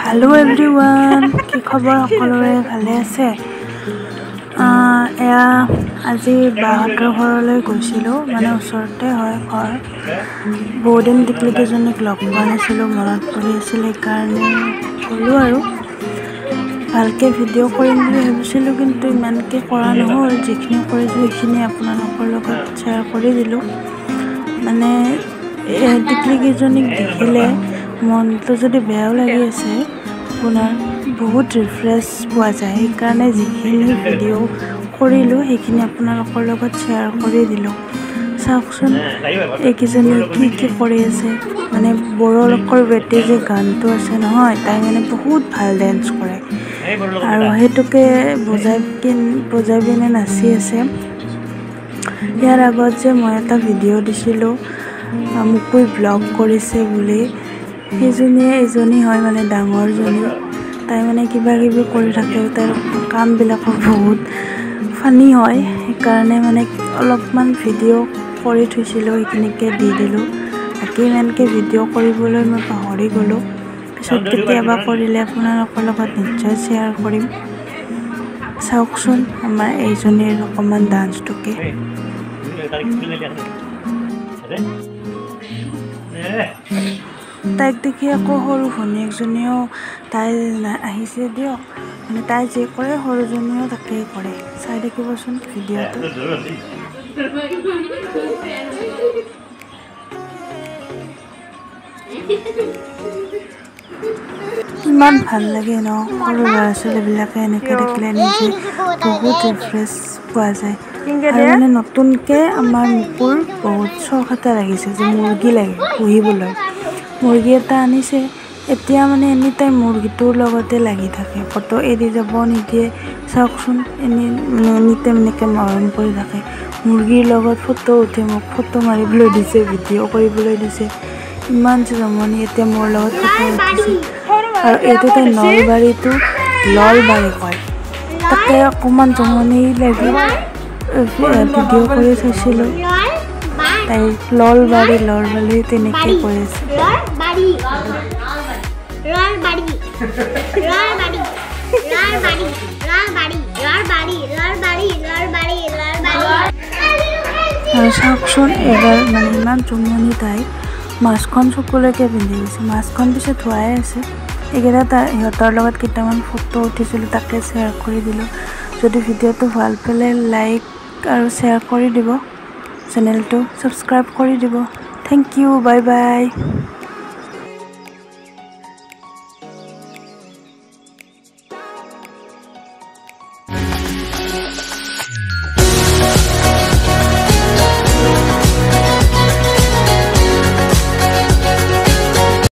Hello' everyone, কি খবৰ? সকলোৰে ভালে আছে? এয়া আজি বাহঁতৰ ঘৰলৈ গৈছিলোঁ, মানে ওচৰতে হয় ঘৰ। বহুদিন টিকলিকেইজনীক লগ পোৱা নাছিলোঁ, মনত পৰি আছিল, সেইকাৰণে গ'লোঁ। আৰু ভালকৈ ভিডিঅ' কৰিম বুলি ভাবিছিলোঁ, কিন্তু ইমানকৈ কৰা নহ'ল। যিখিনি কৰিছোঁ সেইখিনি আপোনালোকৰ লগত শ্বেয়াৰ কৰি দিলোঁ। মানে টিকলিকেইজনীক দেখিলে মনটো যদি বেয়াও লাগি আছে, আপোনাৰ বহুত ৰিফ্ৰেছ পোৱা যায়। সেইকাৰণে যিখিনি ভিডিঅ' কৰিলোঁ সেইখিনি আপোনালোকৰ লগত শ্বেয়াৰ কৰি দিলোঁ। চাওকচোন এইকেইজনীয়ে কি কি কৰি আছে। মানে বড়োলোকৰ বেটি যে গানটো আছে নহয়, তাই মানে বহুত ভাল ডেন্স কৰে আৰু সেইটোকে বজাই পিনে নাচি আছে। ইয়াৰ আগত যে মই এটা ভিডিঅ' দিছিলোঁ, মোকো ব্লগ কৰিছে বুলি, সেইজনীয়ে এজনী হয়, মানে ডাঙৰজনী। তাই মানে কিবা কিবি কৰি থাকে, তাইৰ কামবিলাকো বহুত ফানি হয়। সেইকাৰণে মানে অলপমান ভিডিঅ' কৰি থৈছিলোঁ, সেইখিনিকে দি দিলোঁ। বাকী ইমানকৈ ভিডিঅ' কৰিবলৈ মই পাহৰি গ'লোঁ। পিছত কেতিয়াবা কৰিলে আপোনালোকৰ লগত নিশ্চয় শ্বেয়াৰ কৰিম। চাওকচোন আমাৰ এইজনীৰ অকণমান ডান্সটোকে। তাইক দেখি আকৌ সৰু ভনীয়েকজনীও তাই আহিছে দিয়ক, মানে তাই যি কৰে সৰুজনীও তাকেই কৰে। চাই থাকিবচোন ভিডিঅ'টো। ইমান ভাল লাগে ন, সৰু ল'ৰা ছোৱালীবিলাকে এনেকৈ দেখিলে নিজে বহুত ৰিফ্ৰেছ পোৱা যায়। আৰু মানে নতুনকৈ আমাৰ মুকুৰ বহুত চখ এটা লাগিছে যে মুৰ্গী লাগে পুহিবলৈ। মুৰ্গী এটা আনিছে, এতিয়া মানে এনি টাইম মুৰ্গীটোৰ লগতে লাগি থাকে, ক'তো এৰি যাব নিদিয়ে। চাওকচোন, এনি মানে এনি টাইম এনেকৈ মৰম কৰি থাকে। মুৰ্গীৰ লগত ফটো উঠে, মোক ফটো মাৰিবলৈ দিছে, ভিডিঅ' কৰিবলৈ দিছে। ইমান যে জমনি, এতিয়া মোৰ লগত ফটো উঠিছে। আৰু এইটো তাই নলবাৰীটো ললবাৰী কয়, তাতে অকণমান জমনি লাগি ভিডিঅ' কৰি থৈছিলোঁ। তাই ললবাৰী ললবাৰী তেনেকৈ কৈ আছে। আৰু চাওকচোন এইবাৰ মানে ইমান জমনি, তাই মাস্কখন চকুলৈকে পিন্ধি গৈছে। মাস্কখন পিছে ধোৱাই আছে। এইকেইটা তাৰ সিহঁতৰ লগত কেইটামান ফটো উঠিছিলোঁ, তাকে শ্বেয়াৰ কৰি দিলোঁ। যদি ভিডিঅ'টো ভাল পালে লাইক আৰু শ্বেয়াৰ কৰি দিব, চেনেলটো ছাবস্ক্ৰাইব কৰি দিব। Thank you, bye bye.